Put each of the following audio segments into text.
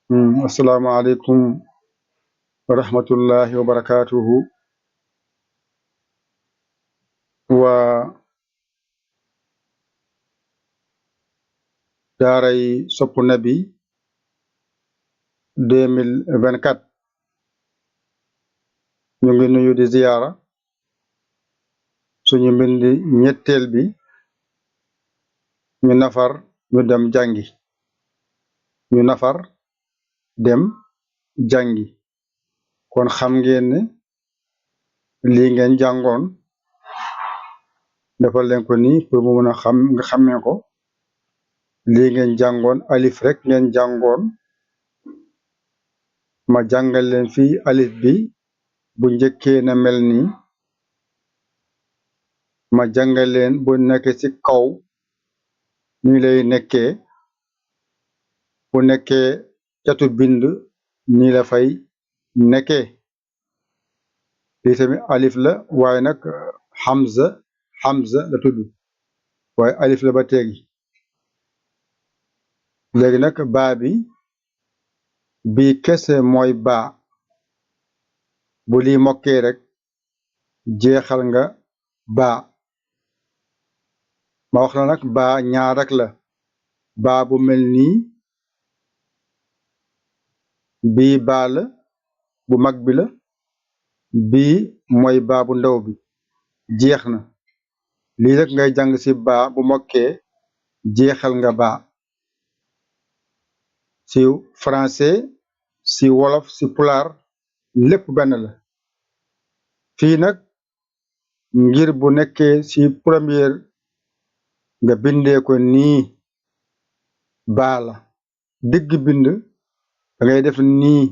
Assalamu alaikum wa rahmatullahi wa barakatuhu wa daaray Sopp Nabi 2024 ñu ngi nuyu di ziyaara suñu mbindi ñetteel bi ñu nafar ñu dem jàngi ñu nafar dem jàngi kon xam ngeen ne lii ngeen jàngoon defal leen ko nii pour mu mën a xam nga xamee ko lii ngeen jàngoon alif rek ngeen jàngoon ma jàngal leen fii alif bi bu njëkkee na mel nii ma jàngal leen bu nekk ci kaw nii lay nekkee bu nekkee catu bind nii la fay nekkee lii tamit alif la waaye nag Hamza la tudd waaye alif la ba teegi léegi nag baa bi bii kese mooy baa bu lii mokkee rek jeexal nga baa ma wax la nag baa ñaar rek la baa bu mel nii bii baa la bu mag bi la bii mooy baa bu ndaw bi jeex na lii rek ngay jàng ci baa bu mokkee jeexal nga baa ci français ci wolof ci pulaar lépp benn la fii nag ngir bu nekkee ci première nga bindee ko nii baa la digg bind da ngay def nii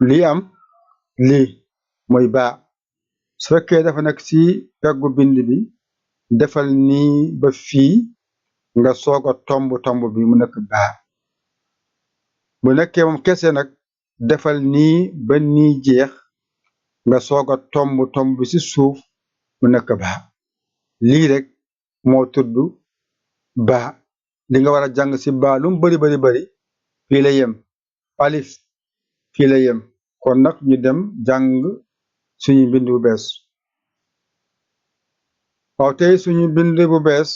lii am lii mooy baa su fekkee dafa nekk ci peggu bind bi defal nii ba fii nga soog a tomb bi mu nekk baa bu nekkee moom kese nag defal nii ba nii jeex nga soog a tomb bi ci suuf mu nekk baa lii rek moo tudd baa li nga war a jàng ci baa lu mu bari fii la yem alif fii la yem kon nag ñu dem jàng suñu bind bu bees waaw tey suñu bind bu bees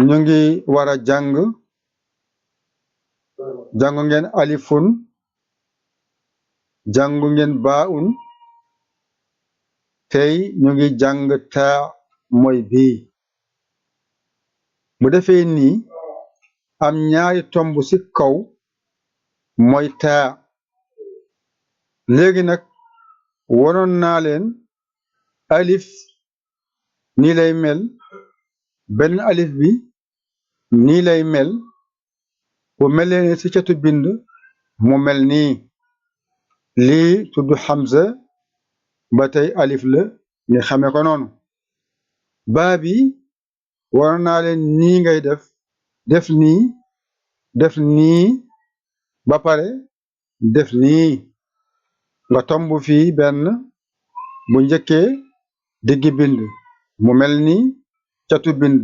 ñu ngi war a jàng ngeen alifun jàngu ngeen baaun tey ñu ngi jàng taa mooy bii bu defee nii am ñaari tomb ci kaw mooy taa léegi nag wonoon naa leen alif nii lay mel benn alif bi nii lay mel bu melee ni ci catu bind mu mel nii lii tudd Hamza ba tey alif la ñu xame ko noonu baa bi wonoon naa leen nii ngay def nii ba pare def nii nga tomb fii benn bu njëkkee diggi bind mu mel ni catu bind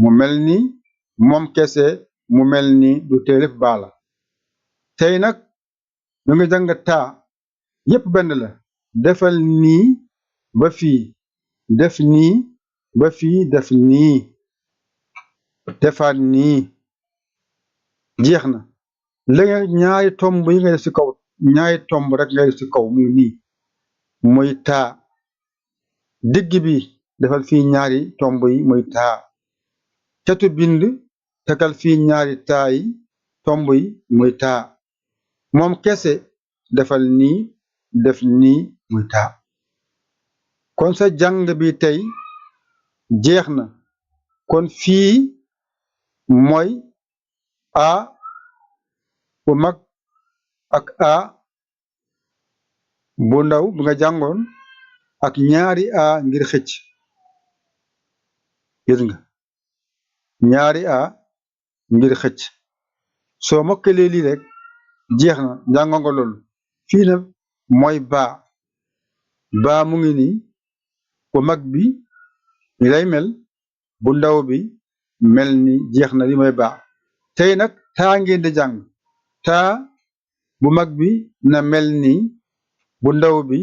mu mel ni moom kese mu mel ni du téelif baala tey nag ñu ngi jàng taa yépp benn la defal nii ba fii def nii ba fii def nii defaat nii jeex na léegi ñaari tomb yi ngay def ci kaw ñaari tomb rek ngay def ci kaw muy nii muy taa digg bi defal fii ñaari tomb yi muy taa catu bind tegal fii ñaari taa yi tomb yi muy taa moom kese defal nii def nii muy taa kon sa jàng bi tey jeex na kon fii mooy a bu mag ak a bu ndaw bi nga jàngoon ak ñaari a ngir xëcc gis nga ñaari a ngir xëcc soo mokkalee lii rek jeex na jàngo nga loolu fii nag mooy baa mu ngi nii bu mag bi ni lay mel bu ndaw bi mel ni jeex na li mooy baa tey nag taa ngeen di jàng taa bu mag bi na mel nii bu ndaw bi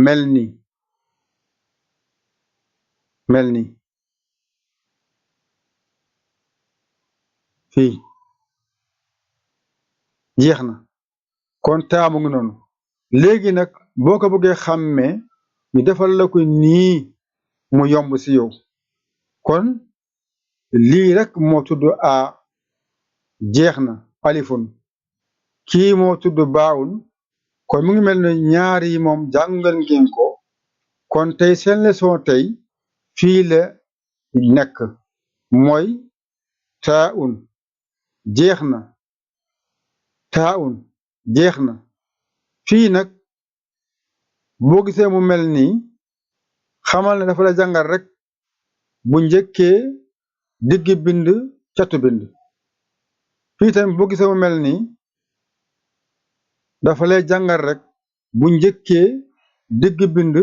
mel nii fii jeex na kon taa mu ngi noonu léegi nag boo ko bëggee xàmmee ñu defal la ko nii mu yomb ci yow kon lii rek moo tudd a jeex na alifun kii moo tudd baawun kon mu ngi mel ne ñaar yi moom jàngal ngeen ko kon tey seen leçon tey fii la nekk mooy taaun jeex na taaun jeex na fii nag boo gisee mu mel nii xamal ne dafa la jàngal rek bu njëkkee digg bind catu bind fii tamit boo gisee mu mel nii dafa lay jàngal rek bu njëkkee digg bind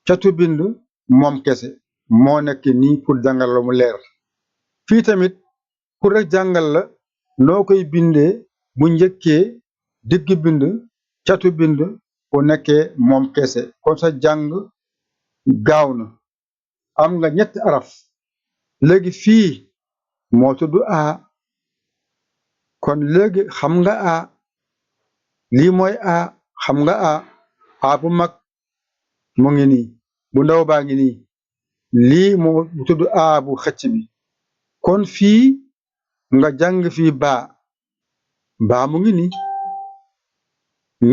catu bind moom kese moo nekk nii pour jàngal la mu leer fii tamit pour rek jàngal la noo koy bindee bu njëkkee digg bind catu bind bu nekkee moom kese kon sa jàng gaaw na am nga ñetti araf léegi fii moo tudd a kon léegi xam nga a lii mooy a xam nga a bu mag mu ngi nii bu ndaw baa ngi nii lii moo tudd a bu xëcc bi kon fii nga jàng fii baa mu ngi nii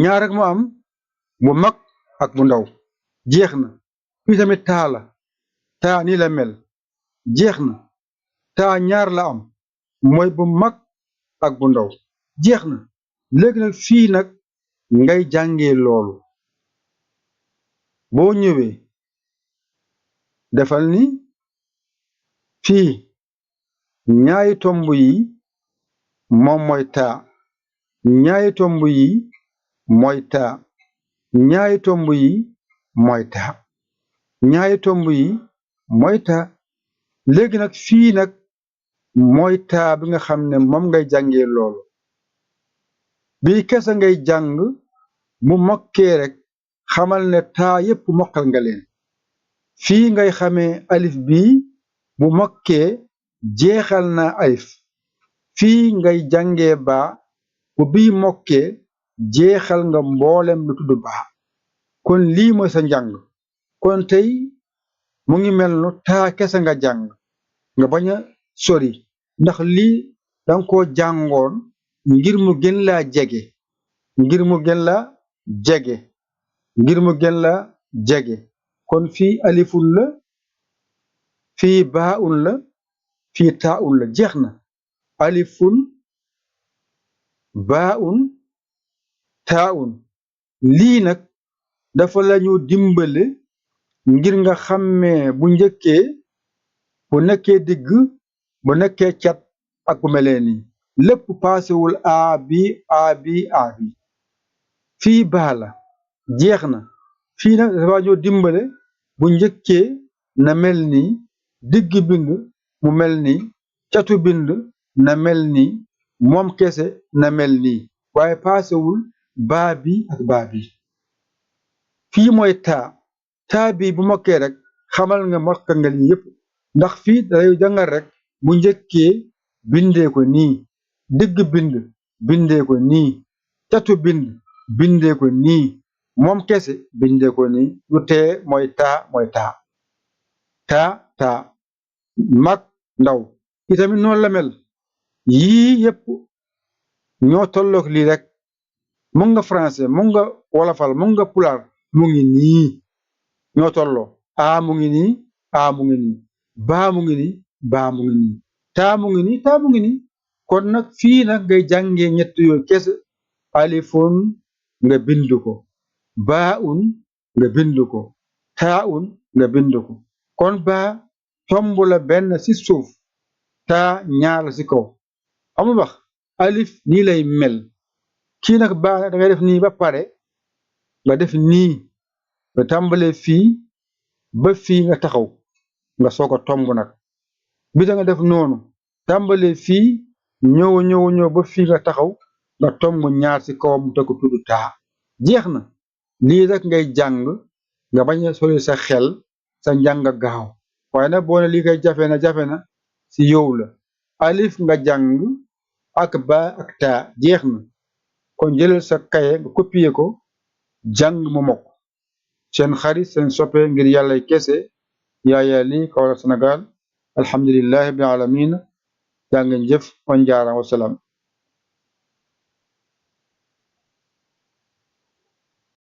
ñaar rek mu am bu mag ak bu ndaw jeex na fii tamit taa la taa nii la mel jeex na taa ñaar la am mooy bu mag ak bu ndaw jeex na léegi nag fii nag ngay jàngee loolu boo ñëwee defal ni fii ñaari tomb yi moom mooy taa ñaari tomb yi mooy taa ñaari tomb yi mooy taa ñaari tomb yi mooy taa léegi nag fii nag mooy taa bi nga xam ne moom ngay jàngee loolu bii kese ngay jàng mu mokkee rek xamal ne taa yépp mokkal nga leen fii ngay xamee alif bii bu mokkee jeexal na alif fii ngay jàngee baa bu bii mokkee jeexal nga mboolem lu tudd baa kon lii mooy sa njàng kon tey mu ngi mel no taa kese nga jàng nga bañ a sori ndax lii danga ko jàngoon ngir mu gën laa jege ngir mu gën la jege ngir mu gën la jege kon fii alifun la fii baaun la fii taaun la jeex na alifun baaun taaun lii nag dafa lañu dimbale ngir nga xàmmee bu njëkkee bu nekkee digg bu nekkee cat ak bu melee nii lépp paasewul a bi fii baa la jeex na fii nag dafa ñoo dimbale bu njëkkee na mel nii digg bind mu mel nii catu bind na mel nii moom kese na mel nii waaye paasewul baa bi ak baa bi fii mooy taa bi bu mokkee rek xamal nga mokka nga lii yépp ndax fii day jàngal rek bu njëkkee bindee ko nii digg bind bindee ko nii catu bind bindee ko nii moom kese bindee ko nii lu tee mooy taa mag ndaw itamit noonu la mel yii yépp ñoo tollook lii rek mun nga français mun nga wolofal mun nga pulaar mu ngi nii ñoo tolloo a mu ngi nii a mu ngi nii baa mu ngi nii baa mu ngi nii taa mu ngi nii taa mu ngi nii kon nag fii nag ngay jàngee ñett yooyu kese alifun nga bind ko baaun nga bind ko taaun nga bind ko kon baa tomb la benn ci suuf taa ñaar la ci kaw amul wax alif nii lay mel kii nag baa da ngay def nii ba pare nga def nii nga tàmbalee fii ba fii nga taxaw nga soog a tomb nag bi da nga def noonu tàmbalee fii ñëw ba fii nga taxaw nga tomb ñaar ci kawam te ko tudd taa jeex na lii rek ngay jàng nga bañ a sori sa xel sa njàng gaaw waaye nag boo ne lii koy jafe na ci yow la alif nga jàng ak ba ak taa jeex na kon jëlal sa kaye nga copier ko jàng mu mokk seen xarit seen soppe ngir yàlla kese Yaya Ly Kaolack Sénégal alhamdulillahi rabbil alamin jaa ngeen jëf on jaara wasalaam